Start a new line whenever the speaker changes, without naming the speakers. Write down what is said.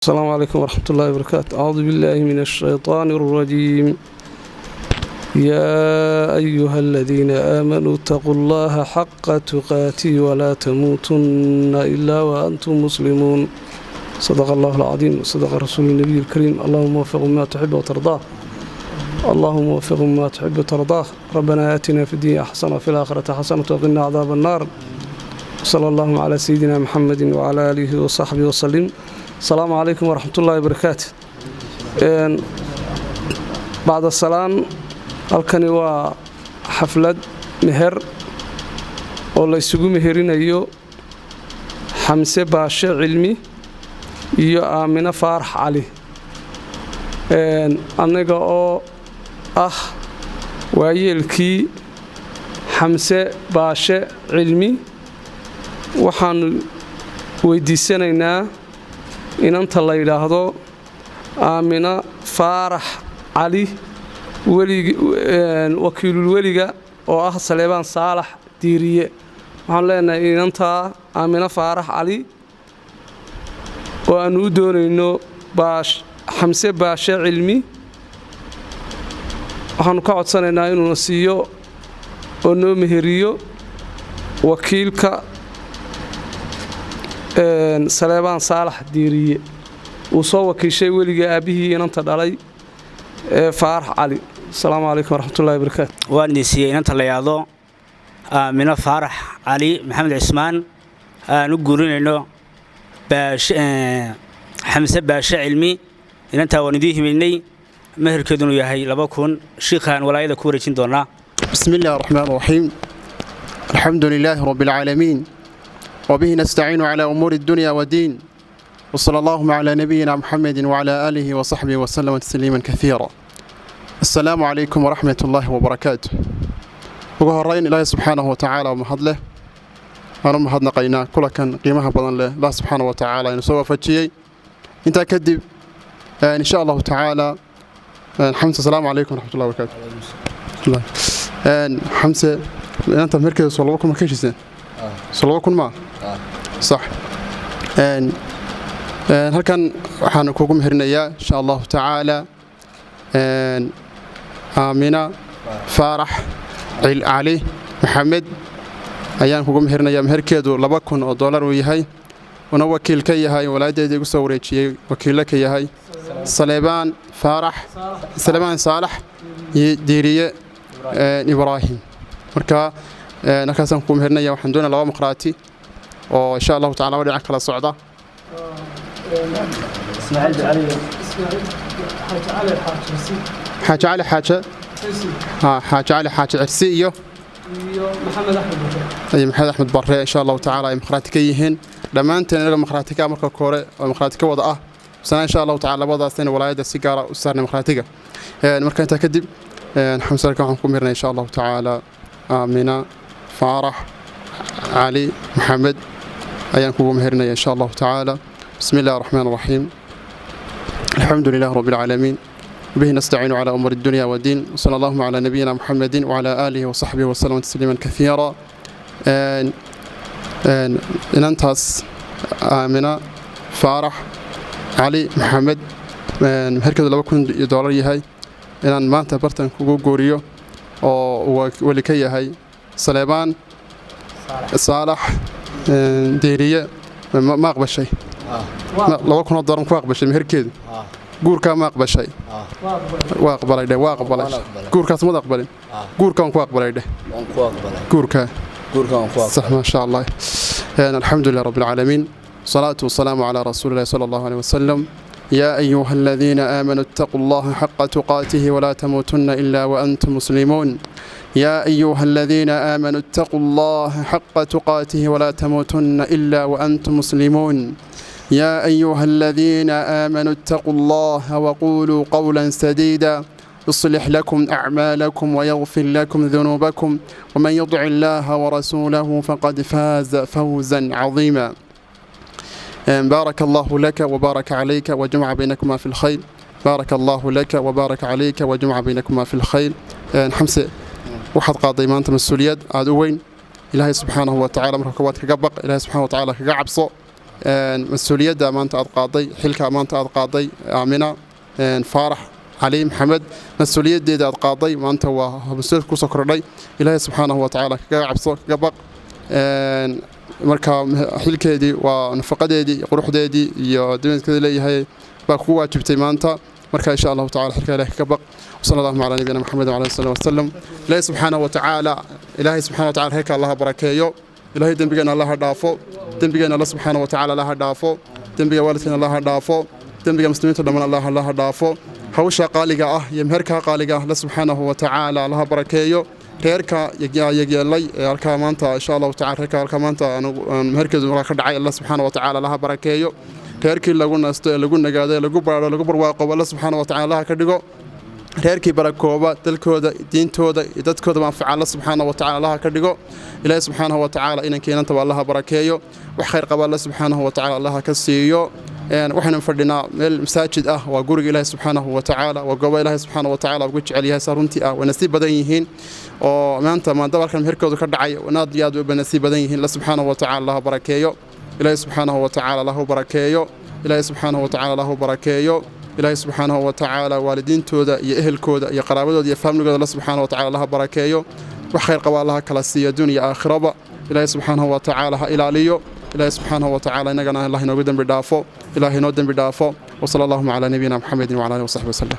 السلام عليكم ورحمة الله وبركاته. أعوذ بالله من الشيطان الرجيم. يا أيها الذين آمنوا اتقوا الله حق تقاته ولا تموتن إلا وأنتم مسلمون. صدق الله العظيم وصدق رسول النبي الكريم. اللهم وفق ما تحب وترضاه، اللهم وفق ما تحب وترضاه. ربنا آتنا في الدنيا حسنة وفي الآخرة حسنة وقنا عذاب النار. صلى الله على سيدنا محمد وعلى آله وصحبه وسلم. السلام عليكم ورحمة الله وبركاته. بعد السلام، halkani waa xaflad meher oo la isugu meherinayo Xamse Baashe Cilmi iyo Aamino Faarax Cali. Annaga oo ah waayeelkii Xamse Baashe Cilmi, waxaannu weydiisanaynaa inanta la yidhaahdo Aamino Faarax Cali, wakiilul weliga oo ah Saleebaan Saalax Diiriye. Waxaanu leenahay inantaa Aamino Faarax Cali oo aannu u doonayno Xamse Baashe Cilmi, waxaannu ka codsanaynaa inuuna siiyo oo noo meheriyo wakiilka Saleebaan Saalax Diiriye uu soo wakiishay weliga aabbihii inanta dhalay ee Faarax Cali. Asalaamu calaykum waraxmatullahi wabarakaatu.
Waan idin siiyey inanta la yidhaahdo Aamino Faarax Cali Maxamed Cismaan aan u guurinayno Xamse Baashe Cilmi. Inantaa waan idiin hibaynay, meherkeedunu yahay 2000. Shiikhaan walaayada ku wareejin doonaa.
بسم الله الرحمن الرحيم. الحمد لله رب العالمين، وبه نستعين على أمور الدنيا والدين، وصلى اللهم على نبينا محمد وعلى آله وصحبه وسلم تسليما كثيرا. السلام عليكم ورحمة الله وبركاته. Ugu horeyn, Ilaahay subxaanahu watacaala mahad leh. Aanu mahadnaqaynaa kulankan qiimaha badan leh Allah subxaanahu wa tacaala inuu soo waafajiyey. Intaa kadib, insha Allahu tacaala, Xamse, asalaamu calaykum waraxmatullahi wabarakaatu. Xamse, inanta meherkeeda soo 2000 ma ka heshiiseen? Soo 2000 maa sax? Halkan waxaanu kugu meherinayaa, insha Allahu tacaala, Aamina Faarax Cali Maxamed ayaan kugu meherinayaa. Meherkeedu $2000 uu yahay, una wakiil ka yahay walaadeedii igu soo wareejiyey, wakiillo ka yahay Saleebaan Faarax, Saleebaan Saalax Diiriye Ibraahim. Marka halkaasaan kugu meherinaya. Waxaan doonaya laba maqraati oo insha Allahu tacala laba dhinac kala socda. Xaaji Cali Xaaje, Xaaji Cali Xaaji Cirsi iyo Maxamed Axmed Barre, insha Allahu tacaala ay maqhraati ka yihiin. Dhammaanteen inaga maqhraati ka marka hore oo maqhraati ka wada ah sana, insha Allahu tacala, labadaasina walaayadda si gaara u saarnay maqhraatiga. Marka intaa kadib, Xamse, halkan waxaan ku mirnay, insha Allahu tacaala, Aamina Faarax Cali Maxamed ayaan kugu meherinaya, insha Allahu tacaala. بسم الله الرحمن الرحيم. الحمد لله رب العالمين، به نستعين على أمور الدنيا والدين، وصلى اللهم على نبينا محمد وعلى آله وصحبه وسلم تسليما كثيرا. Inantaas Aamina Faarax Cali Maxamed, meherkeedu $2000 yahay, inaan maanta bartan kugu guuriyo oo uu weli ka yahay Saleebaan Saalax Deeriye, ma aqbashay? $2000 ku aqbashay meherkeedu? Guurkaa ma aqbashay? Waa aqbalay dheh. Waa aqbalay. Guurkaas mad aqbalin? Guurkaan ku aqbalay dheh. Guurkaa صح، ما شاء الله. الحمد لله رب العالمين، والصلاة والسلام على رسول الله صلى الله عليه وسلم. يا أيها الذين آمنوا اتقوا الله حق تقاته ولا تموتن إلا وأنتم مسلمون. يا أيها الذين آمنوا اتقوا الله حق تقاته ولا تموتن إلا وأنتم مسلمون. يا أيها الذين آمنوا اتقوا الله وقولوا قولا سديدا يصلح لكم أعمالكم ويغفر لكم ذنوبكم، ومن يطع الله ورسوله فقد فاز فوزا عظيما. بارك الله لك وبارك عليك وجمع بينكما في الخير. بارك الله لك وبارك عليك وجمع بينكما في الخير. Xamse, waxaad qaaday maanta mas-uuliyad aada u weyn. Ilaahay subxaanahu wa tacala marka koowaad kaga baq, Ilaahay subxana wa tacaala kaga cabso. Mas-uuliyadda maanta aad qaaday, xilka maanta aad qaaday, Aamina Faarax Cali Maxamed, mas-uuliyaddeeda aad qaaday maanta waa mas-uuliyad kusoo kordhay. Ilaahay subxaanahu watacaala kaga cabso, kaga baq. Marka xilkeedii waa nafaqadeedii, quruxdeedii iyo diinkeeda leeyahay baa kugu waajibtay maanta. Marka insha Allahu tacala xilka Ilahay kaga baq. Wasala Allahuma calaa nabiyina Maxamed wacala alihi wasalam. Ilaahay subxaanahu watacaala, Ilaahay subxaanahu watacaala reerka Allaha barakeeyo. Ilaahay dembigeena Allaha dhaafo, dembigeena Alla subxaanahu watacaala Allaha dhaafo, dembiga waalidkeena Allaha dhaafo, dembiga muslimiinta dhammaan Allaha dhaafo. Hawsha qaaliga ah iyo meherka qaaliga ah, Alla subxaanahu watacaala Allaha barakeeyo. Reerka yagyeelay ee halkaa maanta, insha Allahu tacala, reerka halkaa maanta meherkeedu ka dhacay, Alla subxaana watacaala Allaha barakeeyo. Reerkii lagu nasto ee lagu nagaado ee lagu baaro, lagu barwaaqobo, Alla subxaana watacaala Allaha ka dhigo. Reerkii barakooba, dalkooda, diintooda iyo dadkooda manfaca, Alla subxaana watacaala Allaha ka dhigo. Ilaahay subxaanahu watacaala inankiinantaba Allaha barakeeyo. Wax khayr qaba Alla subxaanahu watacaala Allaha ka siiyo. Waxaynu fadhinaa meel masaajid ah, waa guriga Ilaahay subxaanahu watacaala, waa gooba Ilaahay subxaanahu watacaala ugu jecel yahay. Saa runtii ah way nasiib badan yihiin oo maanta maandabarkan meherkoodu ka dhacay aad iyo aad way nasiib badan yihiin. Alla subxaanahu watacaala Allaha barakeeyo. Ilaahay subxaanahu watacaala Allahu barakeeyo. Ilaahay subxaanahu watacaala Allahu barakeeyo. Ilaahay subxaanahu watacaala waalidiintooda iyo ehelkooda iyo qaraabadooda iyo faamligooda Alla subxaanahu watacaala Allaha barakeeyo. Wax khayr qaba Allaha kala siiyo adduun iyo aakhiraba. Ilaahay subxaanahu watacaala ha ilaaliyo. Ilaahay subxaanahu watacaala innagana Allah inoogu dembi dhaafo, Ilaahay inoo dembi dhaafo. Wasala allahuma calaa nabiyina Maxamedin wacala alihi wasaxbi wasallam.